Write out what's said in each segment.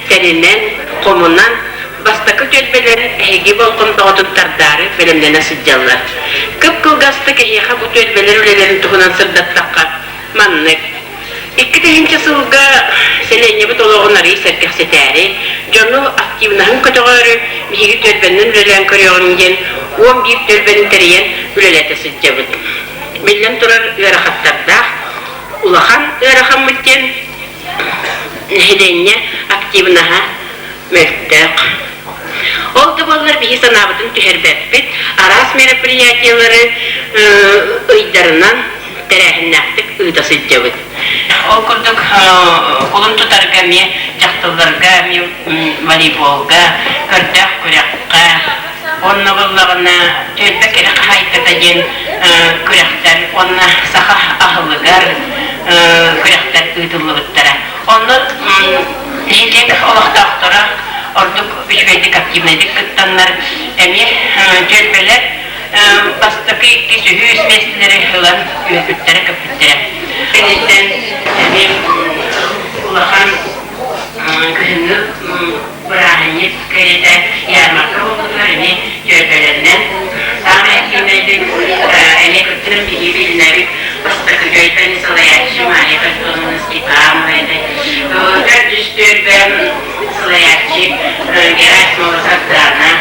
тэринэн, хомунан, бастакы түөлбэлэр эһиги болҕомтоҕутун тардаары бэлэмнэнэ сылдьаллар. Кып-кылгастык эһиэхэ бу түөлбэлэр үлэлэрин туһунан сырдаттахха, маннык. 2000 сылга сэлиэнньэбит олоҕун арыый сэргэхситээри, дьону активнаһын көтөҕөөрү биһиги түөлбэннэн үлэлээн көрүөҕүҥ диэн 11 түөлбэни тэрийэн үлэлэтэ сылдьабыт. Биллэн турар, ыарахаттардаах, улахан ыарахаммыт диэн нэһилиэнньэ активнаһа мөлтөх. Ол да буоллар биһи санаабытын түһэрбэппит, араас мероприятиелары ыйдарынан тэрээһиннээхтик ыыта сылдьабыт. Ол курдук кулун тутарга эмиэ дьахталларга эмиэ волейболга, көрдөөх күрэххэ, уонна буоллаҕына түөлбэ кэрэ хаһаайката диэн күрэхтэр уонна саха аһылыгар күрэхтэр ыытыллыбыттара. Онно нэһилиэк олохтоохторо ордук үчүгэйдик активнайдык кыттаннар эмиэ түөлбэлэр бастакы, иккис, үһүс миэстэлэри ылан үөрбүттэрэ-көппүттэрэ. Кэнниттэн эмиэ улахан кыһыҥҥы бырааһынньык кэриэтэ ярмарка буолбутугар эмиэ түөлбэлэринэн саамай активнайдык эмиэ кыттан биһиги билинэбит бастакы түөлбэни салайааччы Мария Капитоновна Степанова этэ. Төрдүс түөлбэ салайааччы Герасимова Сардана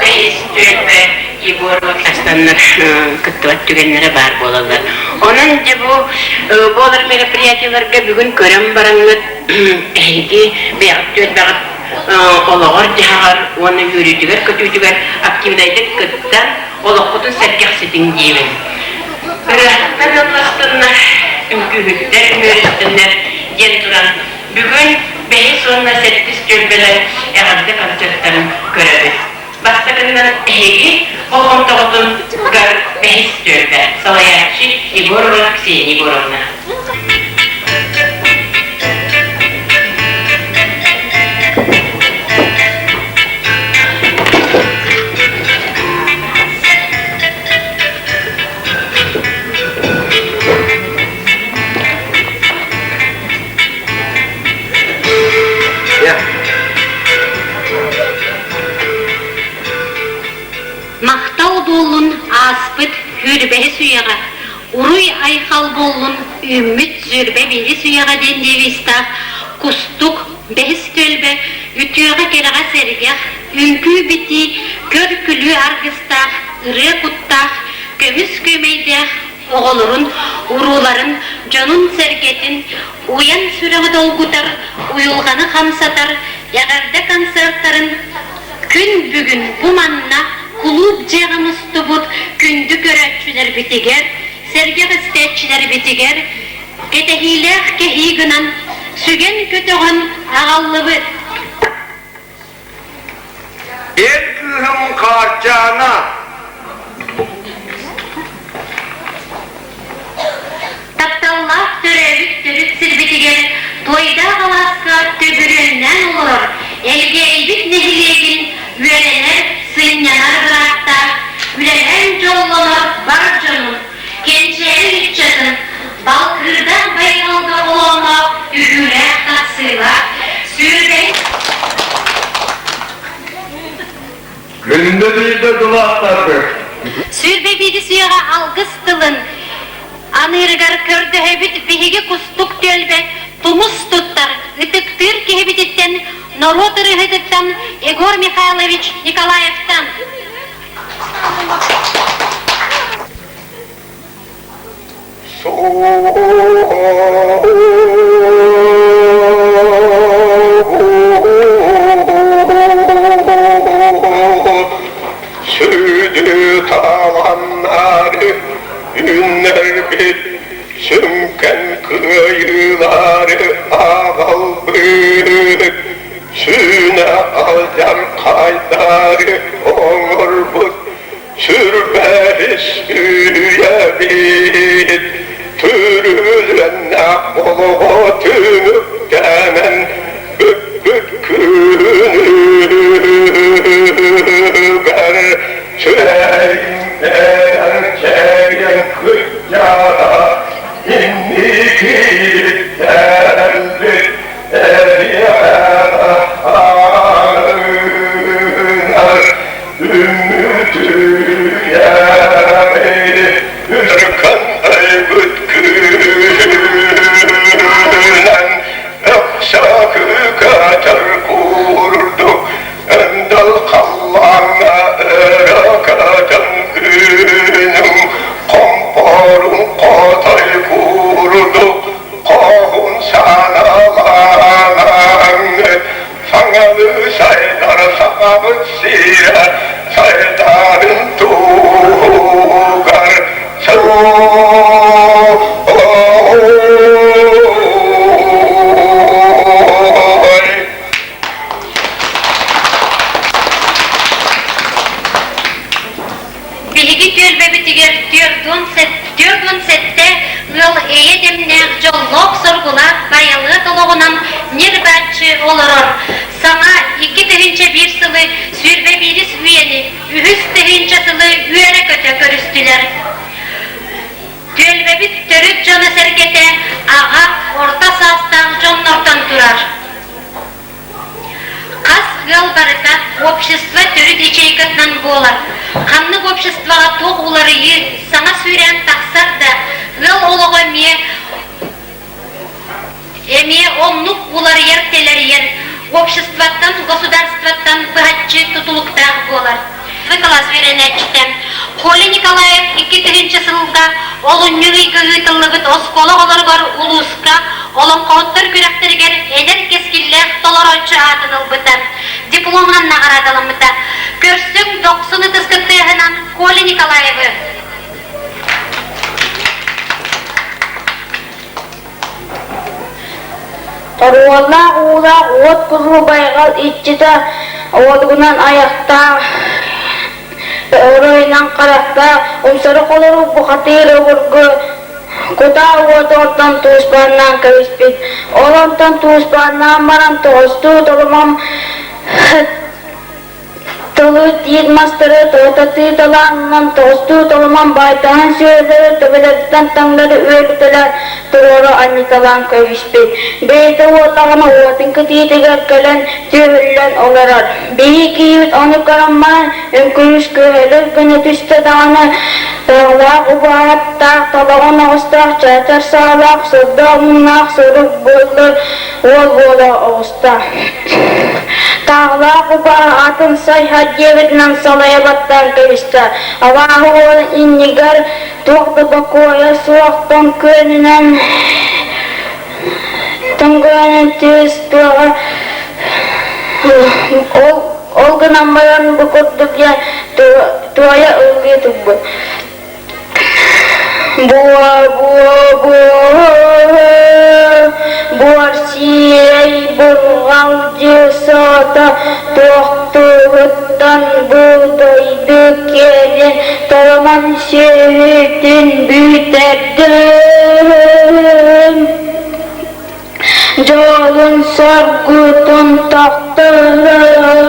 Бэһис түөлбэ Егорова Кастаннар кыттыбат түгэннэрэ баар буолаллар. Онон дьэ бу буолар мероприятиеларга бүгүн көрөн бараҥҥыт эһиги бэйэҕит түөлбэҕит олоҕор-дьаһаҕар уонна үөрүүтүгэр-көтүүтүгэр активнайдык кыттан олоххутун сэргэхситиҥ диибин. Ырыаһыттар ыалластыннар, үҥкүүһүттэр үмүөрүстүннэр диэн туран бүгүн бэһис уонна сэттис түөлбэлэр эҕэрдэ концертарын көрөбүт. Бастакыннан эһиги болҕомтоҕутугар бэһис түөлбэ салайааччы Егорова Ксения Егоровна. Махтал буоллун ааспыт сүүрбэһис үйэҕэ, уруй-айхал буоллун үүммүт сүүрбэ биирис үйэҕэ диэн девизтаах Кустук бэһис түөлбэ үтүөҕэ-кэрэҕэ сэргэх, үҥкүү-битии, көр-күлүү аргыстаах, ырыа куттаах, көмүс күөмэйдээх оҕолорун, урууларын, дьонун-сэргэтин уйан сүрэҕи долгутар, уйулҕаны хамсатар эҕэрдэ концертарын күн бүгүн бу манна кулууп дьиэҕэ мустубут күндү көрөөччүлэрбитигэр, сэргэх истээччилэрбитигэр кэтэһиилээх кэһии гынан сүгэн-көтөҕөн аҕаллыбыт. Эр кыыһым Хаарчаана Тапталлаах төрөөбүт төрүт сирбитигэр Туойдаах алааска төбүрүөннээн олорор Элгээйибит нэһилиэгин үөрэнэр, сынньанар бырааптаах, үлэлээн дьоллонор бар дьонун, кэнчээри ыччатын Балкыырдаах байҕалга олоонноох үһүүлээх-тахсыылаах сүүрбэһис Күндү биирдэ дулааттарбыт. Сүүрбэ биирис үйэҕэ алгыс тылын аныырыгар көрдөһөбүт биһиги кустук түөлбэ тумус туттар ытыктыыр киһибититтэн норуот ырыаһытыттан Егор Михайлович Николаевтан. Сүдү таланнары үннэрбит сүҥкэн кыайыылары аҕалбыт сүүнэ алдьархайдары оҥорбут Сүрбэһис үйэбит түрүлүөннээх олоҕо түмүктэнэн бүппүт күнүгэр сүрэйиннэрэн чэгиэн кыдьаара инникиттэн эрэлбит. Байбыт күүһүнэн Өксөкү көтөр курдук Өндөл халлааҥҥа өрө көтөн күнүм Хомпорун хотой курдук Хоһун саҥаланаҥ Саҥалыы сайдар сахабыт сирэ сайдарын туһугар Биһиги түөлбэбитигэр 47 ыал эйэ дэмнээх дьоллоох-соргулаах байалыат олоҕунан ньир-бааччы олорор. Саҥа 2001 сылы 21 үйэни үһүс тыһыынча сылы үөрэ-көтө көрүстүлэр. Түөлбэбит төрүт дьоно-сэргэтэ аҕа, орто саастаах дьоннортон турар. Хас ыал барыта общество төрүт ячейкатынан буолар. Ханнык обществоҕа туох уларыйыы, саҥа сүүрээн тахсар да, ыал олоҕо эмиэ эмиэ оннук уларыйар-тэлэрийэр, обществоттан, государствоттан быһаччы тутулуктаах буолар. Кылаас үөрэнээччитэ Коля Николаев 2000 сылга олунньу ыйга ыытыллыбыт оскуола оҕолоругар улууска олоҥхоһуттар күрэхтэригэр эдэр кэскиллээх толорооччу аатын ылбыта, дипломунан наҕараадаламмыта. Көрсүҥ дохсун ытыскыт тыаһынан Коля Николаевы! Хоруоллаах уулаах уот куруу байҕал иччитэ уолугунан айахтаах, оройунан харахтаах, умсары холорук бухатыыр обургу кутаа уоту оттон тууспааннаан кэбиспит. Ол онтон тууспааннаан баран тоҕустуу толумам Тылы тиит мастары тоһутатыы талаанынан тоҕустуу толомон баайтаһын сүөһүлэри төбөлөрүттэн таҥнары үөрүтэлээн туруору анньыталаан кэбиспит. Бэйэтэ уоллаҕына уотун кытыытыгар кэлэн түөһүллэн олорор. Биһи киһибит ону көрөн баран үҥкүрүс күөһэлир гына түстэ даҕаны таҕылаах убаһаттаах, толоҕон оҕустаах, чаачар саалаах, сордоох муҥнаах сорук буоллар уол буола оҕуста. Таалаах убаһа атын сайһа диэбитинэн салайа баттаан кэбистэ. Абааһы уолун иннигэр туох да бокуойа суох тоҥ күөнүнэн тоҥ күөнүн тыас туоҕа ол ол гынан баран бу курдук диэн туойа ыллыы турбут. Буо-буо-буо, буор сиирэй бурҕалдьы саата туохтууруттан бу дойду киэнин толомон сүөһүтүн бүтэрдим. Дьолун-соргутун тохтолун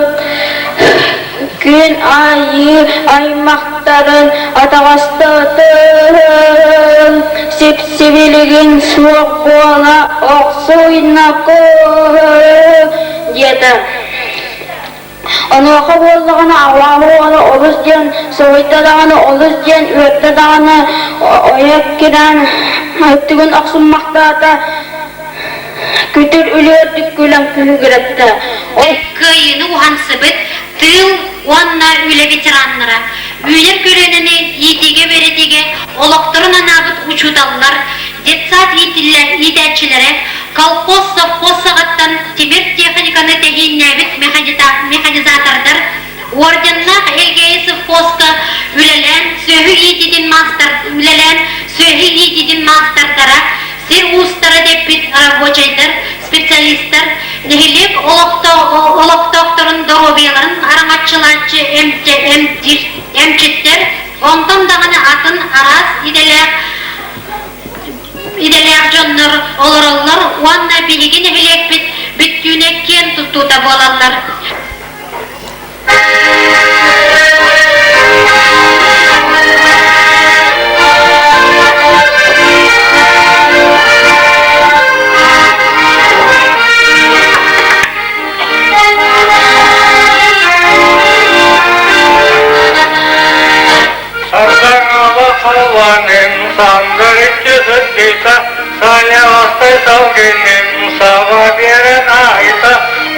күн аайы аймахтарын атаҕастатан сип-сибилигин суох буола охсуйнаку диэтэ. Онуоха буоллаҕына абааһы оҕону олус диэн соһуйда даҕаны, олус диэн үөрдэ даҕаны, ойо эккирээн өттүгүн охсуммахтаата, күтүр үлүөрдүк күлэн күһүгүрэттэ. Ол кыайыыны уһансыбыт тыыл уонна үлэ ветераннара, үүнэр көлүөнэни иитиигэ-үөрэтиигэ олохторун анаабыт учууталлар, детсад иитээччилэрэ, колхоз, совхоз саҕаттан тимир техниканы тэһииннээбит механизатордар, орденнаах Элгээйи совхозка үлэлээн сүөһү иитиитин маастар үлэлээн сүөһү иитиитин маастардара, сир уустара дэппит рабочайдар, специалистар, нэһилиэк олохтоохторун доруобуйаларын араҥаччылааччы эмчиттэр, онтон даҕаны атын араас идэлээх идэлээх дьоннор олороллор уонна биһиги нэһилиэкпит бүттүүнэ киэн туттуута буолаллар. Сардаҥала халлаанын сандары. салгыным саба биэрэн айта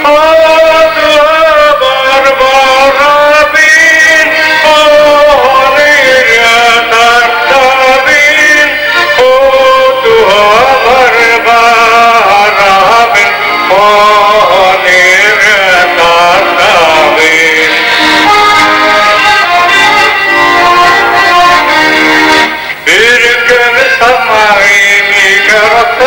Хотуга барбарабын, Оһорыга тартабын, Хотуга барбарабын, Оһорыга тартабын. Ürkümü sanmayın, yıkarıp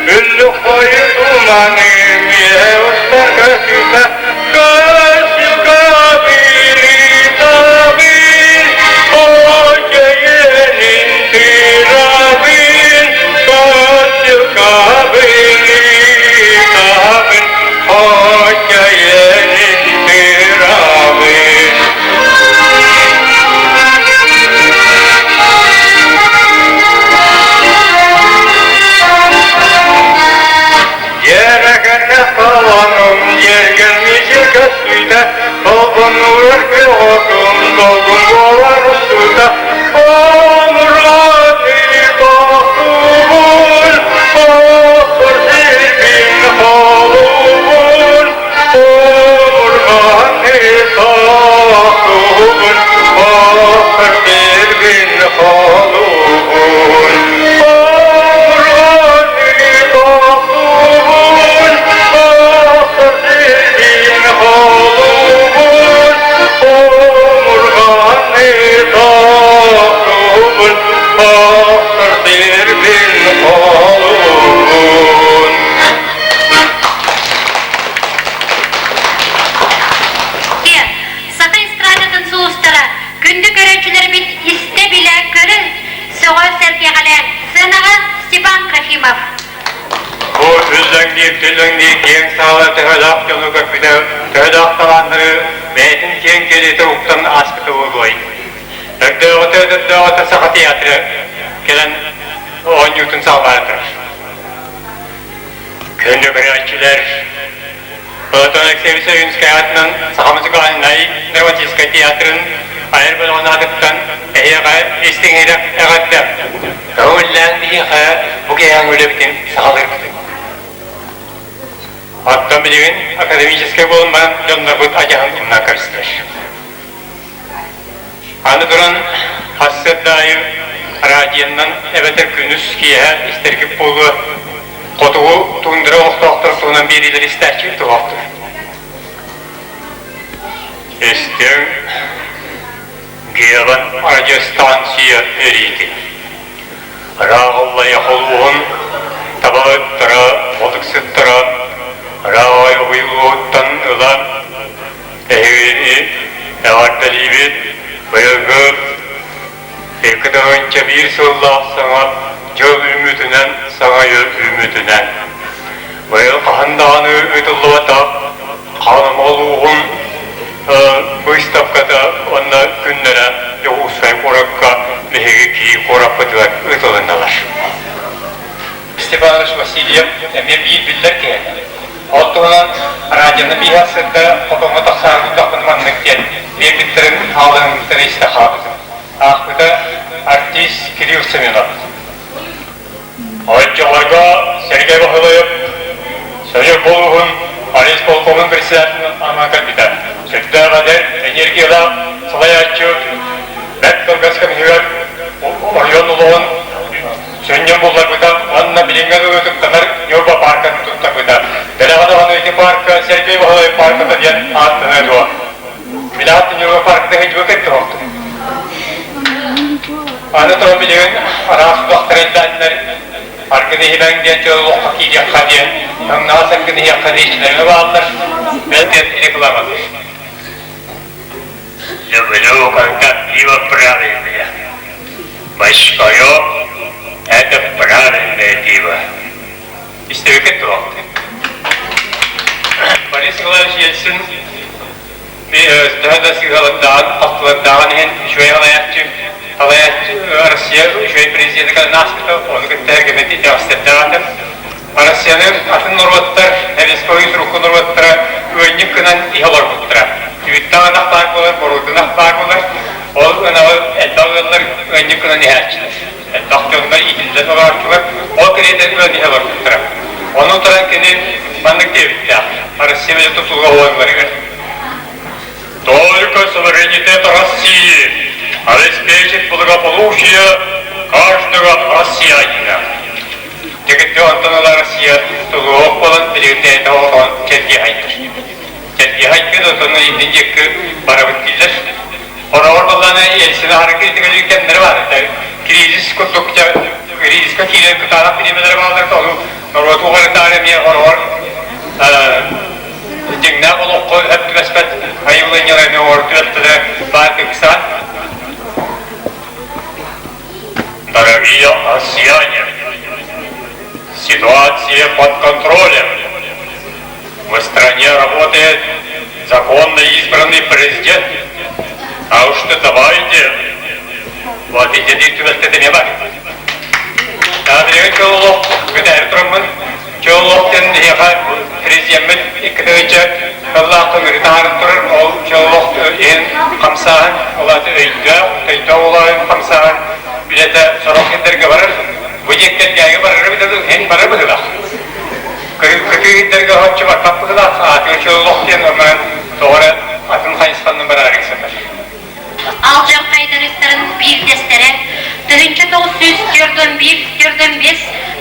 Üllük koyu dumanım, ye usta kötüte, Kaşı kabiri tabir, Hocayenin tirabir, Kaşı kabiri tabir, Hocayenin tirabir. Дьиэрэкэннэ холонум, дьиэргэммичи көстүүтэ, Холбоннуур күөх долгун буолар устуута, Омурҕаны тохтуубун, охсор сирбин холуубун, Омурҕаны тохтуубун, охсор сирбин холуубун. Омурҕаны тохтуубун, охсор сирбин холуубун, Омурҕаны тохтуубун, охсор сирбин холуубун. Саха эстрадатын сулустара, күндү көрөөччүлэрбит истэ-билэ, көрө, сөҕө сэргэҕэлээн, сценаҕа Степан Трофимов. Бу үллэҥниир түллэҥниир киэҥ саала төһөлөөх дьону көрбүтэ, төһөлөөх талааннары бэйэтин киэҥ киэлитэ уктан ааспыта буолуой? Өрдөөҕүтэ өрдөөҕүтэ Саха театра кэлэн оонньуутун саҕалаата. Күндү көрөөччүлэр, Платон Алексеевич Ойуунскай аатынан Саха музыкальнай драматическай театрын айар бөлөҕүн аатыттан эһиэхэ истиҥ иһирэх эҕэрдэ! Көҥүллээн биһиэхэ бу киэһээҥҥи үлэбитин саҕалыырбытын. Оттон билигин академическай буолан баран дьоннорбут адьаһын умнан көрүстүлэр. Аны туран сарсыарда аайы радионан эбэтэр күнүс киэһэ истэргит буолуо хотугу туундара олохтоохтор туһунан биэриилэри истээччи туһахтыр. Истиҥ Гелан радиостанция эриитин. Ыраах холуоһун табаһыттара, балыксыттара ыраах ойуулуоттан ылан Эһигини эҕэрдэлиибит быйылгы 2001 сыллаах саҥа дьыл үүммүтүнэн, саҥа дьыл үүммүтүнэн. Быйыл хаһан даҕаны ыытыллыбатах Халыма улууһун быыстапката уонна күннэрэ Дьокуускай куоракка биһиги киин куораппытыгар ыытылыннылар. Степанович Васильев эмиэ биир биллэр киһи. Ол туһунан радионы биһиэх сырда хотоҥҥо тахсаары турдахпына маннык диэн биэрбиттэрин хаалларыммыттарын истэ хаалбытым. Аахпыта артист Кирилл Семенов. Оччолорго Сергей Баһылаев Союз улууһун полкомун председателин анаан кэлбитэ. Сүрдээх эдэр, энергиялаах салайааччы бэрт кылгас кэмигэр оройуон олоҕун сүнньүн булларбыта уонна билиҥҥи дылы ытыктанар Ньурба пааркатын туттарбыта. Дэлэҕэ даҕаны ити паарка Сергей Баһылаев паарката диэн ааттаныа дуо? Билэҕит Ньурба паарката сылдьыбыт кэттэ Аны туран билигин араас удахтар элбээтилэр. Аргыны иһимэҥ диэн дьон олоххо киириэххэ диэн, таҥнаҕас аргыны иһиэххэ диэччилэргэ бааллар. Бэл диэн реклама. Люблю, когда пиво правильное. Большое – это правильное пиво. Истэбиккит дуо? Борис Николаевич Ельцин төһө да сыыһалардааҕын, халтылардааҕын иһин үчүгэй салайааччы, салайааччы Россия үчүгэй президенэ кэлэн ааспыта, ону кытта эргэмэти итэҕэстэрдээх этэ. Россияны атын норуоттар, Советскай урукку норуоттара ыанньык гынан иһэ олорбуттара. Түбүттээх ынах баар буолар, боруода ынах баар буолар. Ол ынаҕы элбэх ыаллар ыанньык гынан иһээччилэр. Элбэх дьоннор иитиллэн олорооччулар. Ол кэриэтэ ыан иһэ олорбуттар. Россия тутулуга буолалларыгар. Только суверенитет России обеспечит благополучие каждого россиянина. Дегитти онтон ыла Россия тутулуох буолан билигин оҕотон кэлгиэ хайдыр. Кэлгиэ хайдыр отону иннин диэки барабыт дииллэр. Хороҕор буоллаана Ельцин аһары критикалыыр кэмнэрэ баар этэ. Кризис курдук кризиска киирэр кытаанах бириэмэлэрэ бааллар ону норуоту уҕарытаары эмиэ хороҕор дьиҥнээх олоххо сөп түбэспэт айыллыынньалар эмиэ оҥорор түбэлтэлэрэ баар ыксаан. Дорогие россияне, ситуация под контролем. В стране работает законно избранный президент. А уж что давайте, вот идеи түбэлтэтэ эмиэ бар. Билигин чөл бүтээри тураммын, чөл олох диэн эһиэхэ президеммит икки тыллаах көҥүрү таһааран турар, ол чөл олох иһин хамсааһын, ол аата өйдөөх, өйдөөх олоҕун хамсааһын үлэтэ сорох сирдэргэ барар, бу дьиэккэргээгэ барара эбитэ дуу, иһин барар быһыылаах. Кытыы оччо барбат быһыылаах, аатыгар чөл олох диэн онон тоҕо эрэ атын хайысханан бараары сытар. Алдьархайдарыттарын биирдэстэрэ 1941-45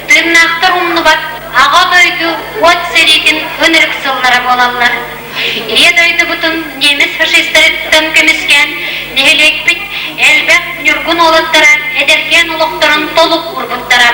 тыыннаахтар умнубат Аҕа дойду уот сэриитин ынырык сыллара буолаллар. Ийэ дойдубутун немец фашистарыттан көмүскээн нэһилиэкпит элбэх ньургун уолаттара эдэркээн олохторун толук уурбуттара.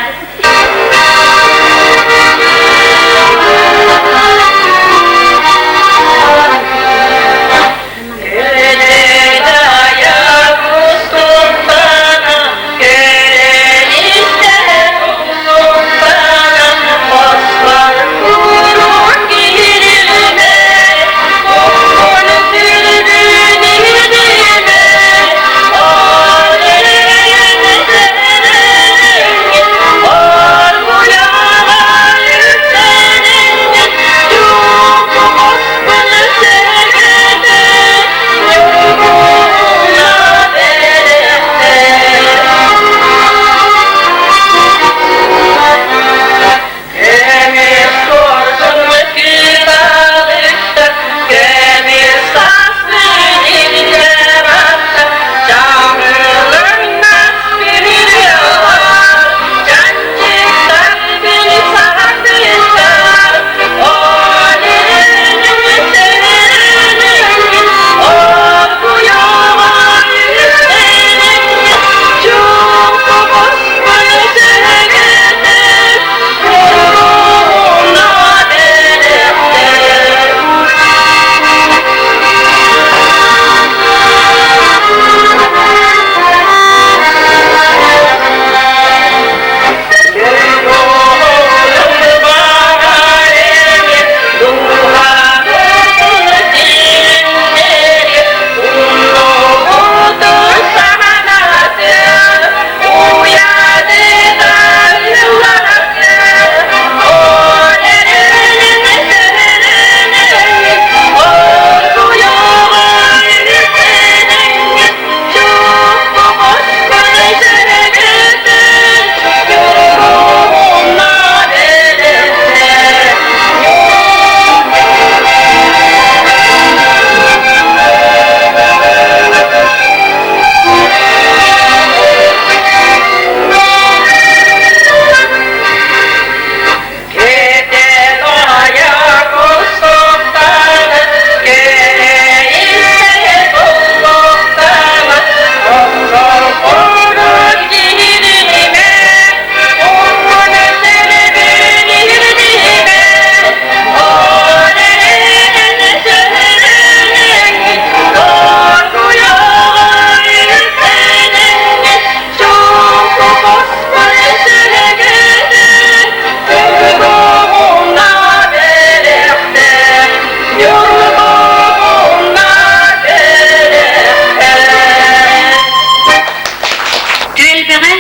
Түөлбэҕэ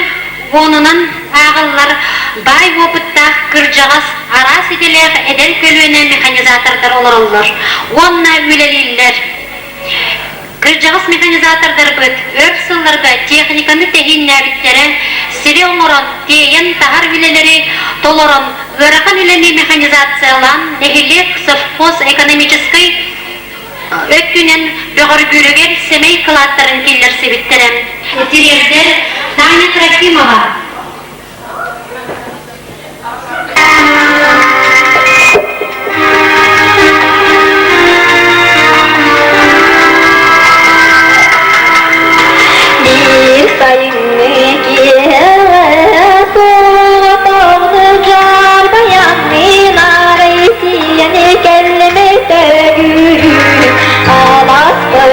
уонунан ааҕыллар баай уопуттаах кырдьаҕас араас идэлээх эдэр көлүөнэ механизатордар олороллор уонна үлэлииллэр. Кырдьаҕас механизатордарбыт өр сылларга техниканы тэһииннээбиттэрэ, сири оҥорон, тиэйэн таһар үлэлэри толорон, ыарахан үлэни механизациялаан, нэһилиэк, совхоз экономическай өттүнэн бөҕөргүүрүгэр сэмэй кылааттарын киллэрсибиттэрэ. Тириэрдэр Таня Трофимова. Биир сайыҥҥы киэһэ соҕотоҕун дьаарбайан арай тиийэн кэллим төгүрүк алааспар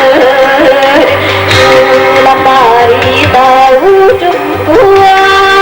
Уулаппарита уучуҥкуа.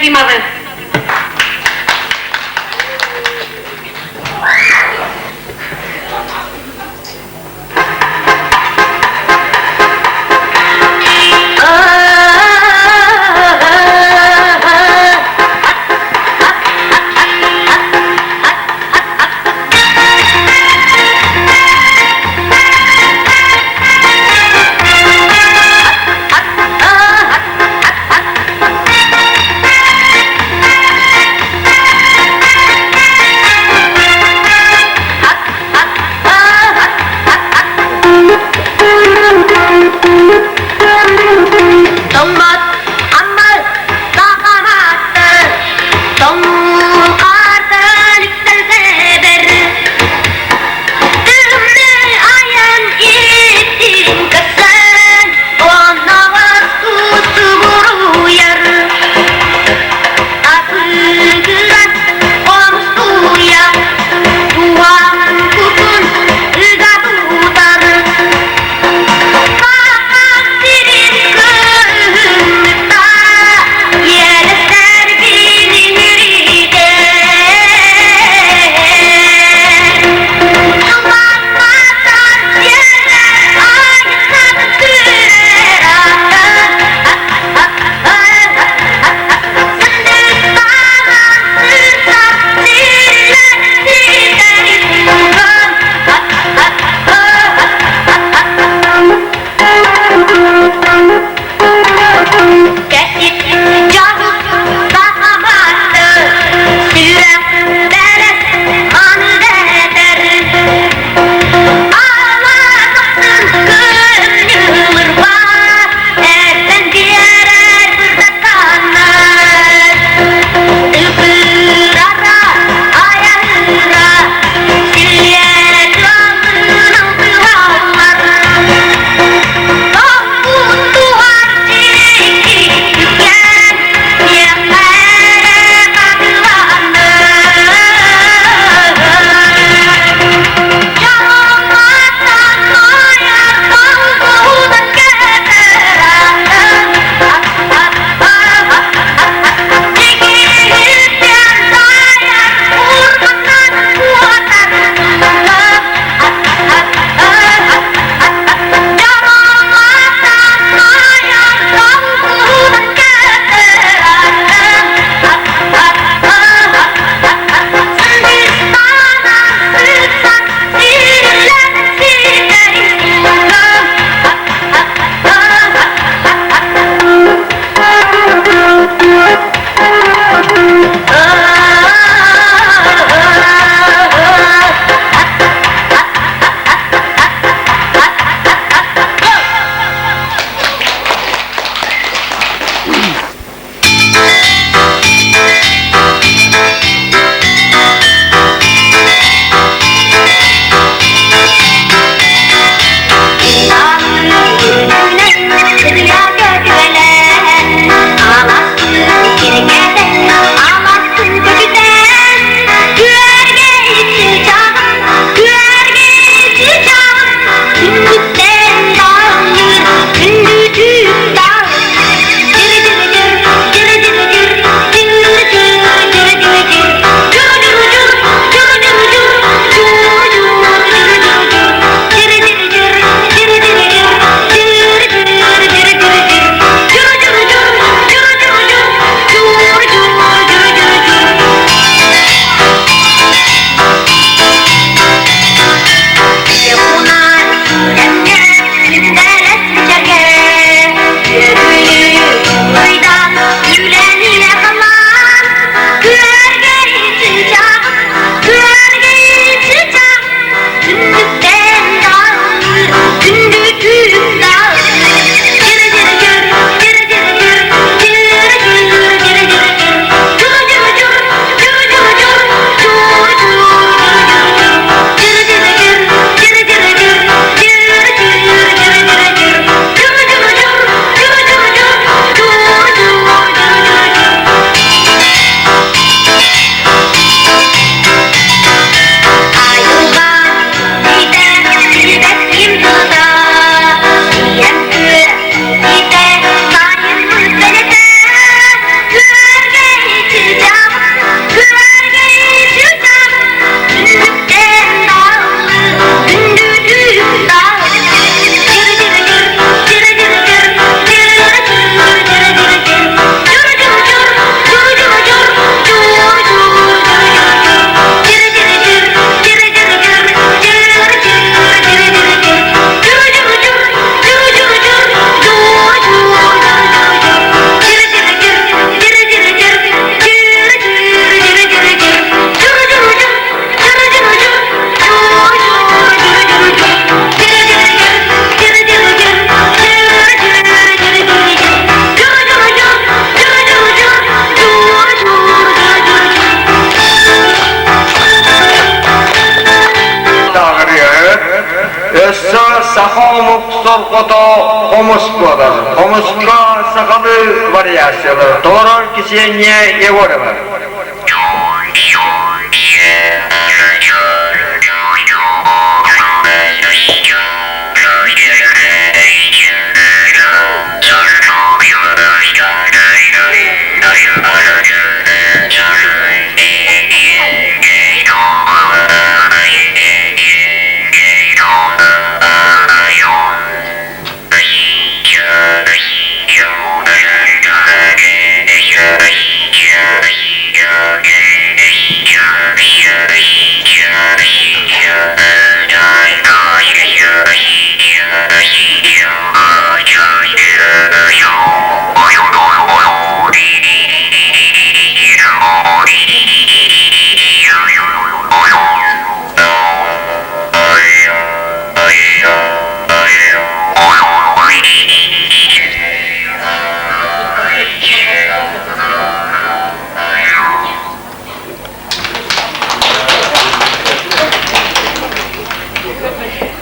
Трофимовы. Саха омук сорҕото хомус буолар. Хомуска сахалыы вариациялары толорор Ксения Егорова.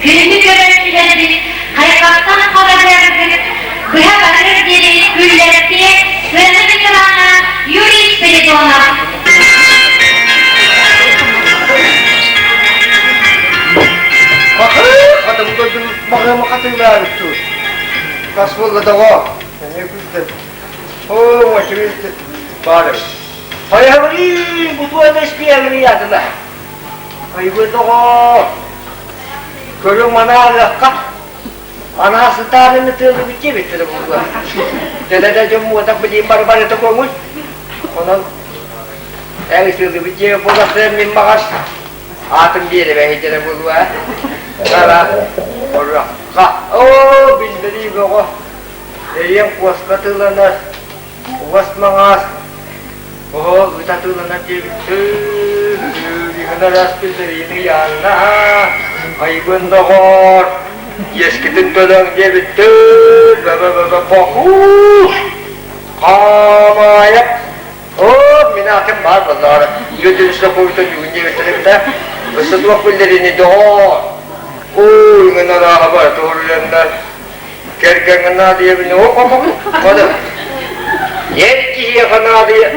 Күнү көрөөччүлэрбит хайҕахтан хабарыаргыт быһа барыар диэри күллэртиэ сыана ветерана Юрий Спиридонов. Хатым дойдум маҕыама хатыылаабыттуу. Хас буолла доҕоор? Эмиэ күлтэ. Оо, мочуйт баар. Хайабырыы, бутуон эспиэбири ятына. Айбы доҕоор. Көрүҥ манаалыахха. Анаа сытаарыны тыалыбыт диэбиттэрэ буолла. Дэлэ дьон муотах билиим бар барыта көҥүл. Онон эр тыалыбыт дьиэ буолахтар мин баҕас аатым биэрэбэ иһитэрэ буолуо. Хара орохха. Оо, биллэрии бөҕө. Эриэн куоска тылланар, уос маҥаас, оһо ыта тылланар диэбиттэр. Ыһынар биллэриини ыйаанна, айбын доҕор, иэскитин төлөҥ диэбиттэр. Бөбө-бөбө бохуу, хаамаайап. Оо, мин аатым баар буоллаҕына, Үөдүн Сокуутун бүгүн диэбиттэр эбитэ. Өссө туох биллэриини доҕоор. Ой, ыҥынарааҕа бар туһуруйаннар. Кэргэҥҥэ наадыйабын Ону эр киһиэхэ наадыйа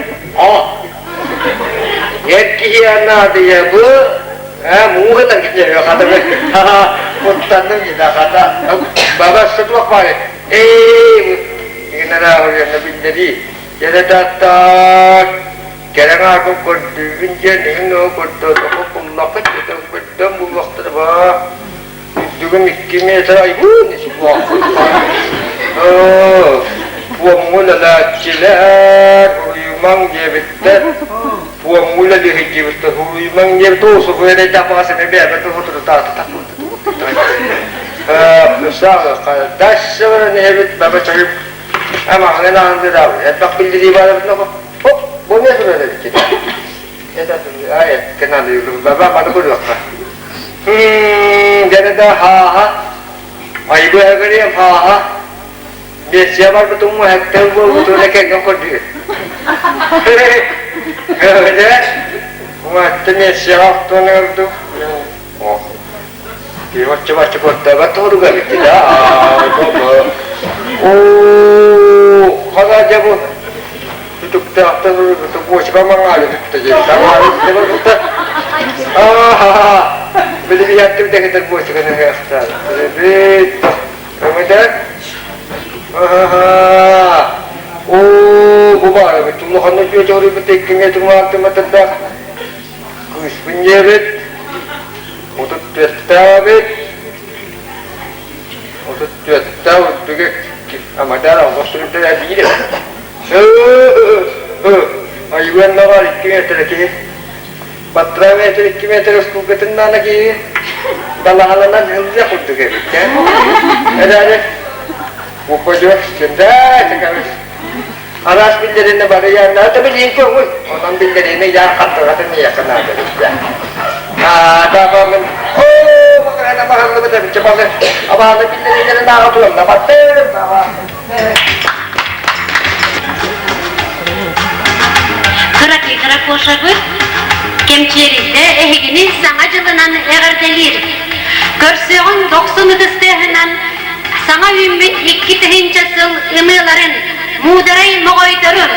эр киһиэхэ наадыйабы ээ мууһунан киһиэхэ хатабы куттанным дьида хата баба сытуох баар ээ генерал биллэрии дьэ кэлэн аакын көрдүүбүн диэн иһин оо көрдөөтөххө кумнахха дьэтэн көрдөөн булуохтара баа Үрдүгүм 2 метр айбыын Пуомҥу үлэлээччилэр уруйумаҥ диэбиттэр. Пуомҥу үлэлиэхий диэбиттэр. Уруйумаҥ диэбит уусугу эрэйдээх баҕас эмэ бэйэбэр туһутурутаата Дальше баран иһэбит баба чайып амаҕынан аандыраабыт. Элбэх биллэрии баар эбит Хоп, бу не турар эбит. Баба маны көрүөххэ. Дьэ хааһа, айбы эгэриэм хааһа, биэссийэ барбытым уһэттэн буолбутун кэргэн көрдүүр. Көһүдэ, уһэттэ биэссийэҕэ охтуон ылдым. Киһи көрдөбөт туруга битти да. Оо, хана дьэ бу Түтүктээхтэн буочука маҥаары түттэ дии. Маҥаары түттэ Аа, билигияттым дэгитер буочуканы ыһыахтаан. Бит, өҥөтө. Оо, бу баара бит улаханна үтүө чоруйбут иккиҥэ туҥаартыматырдаах. Кыыспын диэбит. 34-тээбит. 34-тээх үрдүгэ амадар алҕас сүрдэрэ биир Айыаннаҕар 2 метр киһи. Баттыра метр 2 метр устуулгатын наана киһи далаһаланан ыллыа курдук эбит. Эрээри упадет сюда, араас биллэринэ барыйаанна это билиин көҥүл. Онон биллэрини яа хаттыратын миэхэ наада эбит. Аа, таабамын оо, бакырана баһыллыбыт эбит. Балы абааны биллэринэ нааҕа туонна баттым. Кыракый Дракошабыт кэмчиэрийдэ эһигини Саҥа дьылынан эҕэрдэлиир. Көрсүөҕүҥ дохсун ытыс тыаһынан саҥа үүммүт 2000 сыл ымыыларын, муударай моҕойдорун!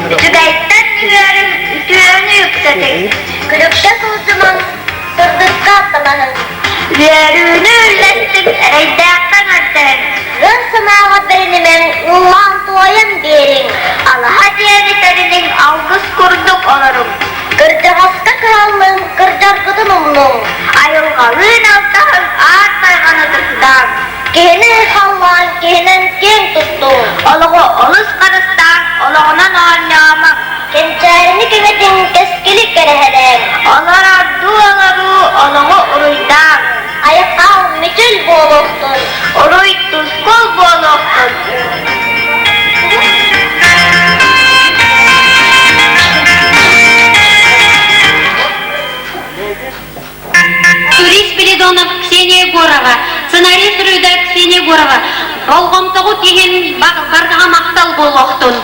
Үчүгэйтэн үөрүҥ, үтүөнү үксэтиҥ, күлүккэ сылдьымаҥ, сырдыкка аттанаһыҥ. Үөрүүнү үллэстиҥ, эрэйдээхтэн өртөһүҥ, ыар санааҕа бэринимэҥ, ыллаан-туойан биэриҥ, алаһа дьиэни тэриниҥ, алгыс курдук олоруҥ. Кырдьаҕаска кыһаллыҥ, кырдьаргытын умнуҥ, айылҕалыын алтыһыҥ, аар тайҕаны тыстааҥ. Киһини халлаан киһинэн киэҥ туттуҥ, олоҕу олус харыстааҥ, олоҕунан оонньоомоҥ, кэнчээрини кэҥэтиҥ, кэскили кэрэһэлээҥ, олорордуу олоруу, олоҕу уруйдааҥ, айхал мүчүл буолуохтун, уруй тускул буолуохтун. Турист Спиридонов Ксения Егорова, сценарист Рюда Ксения Егорова, болҕомтоҕут иһин барҕа махтал буолуохтун.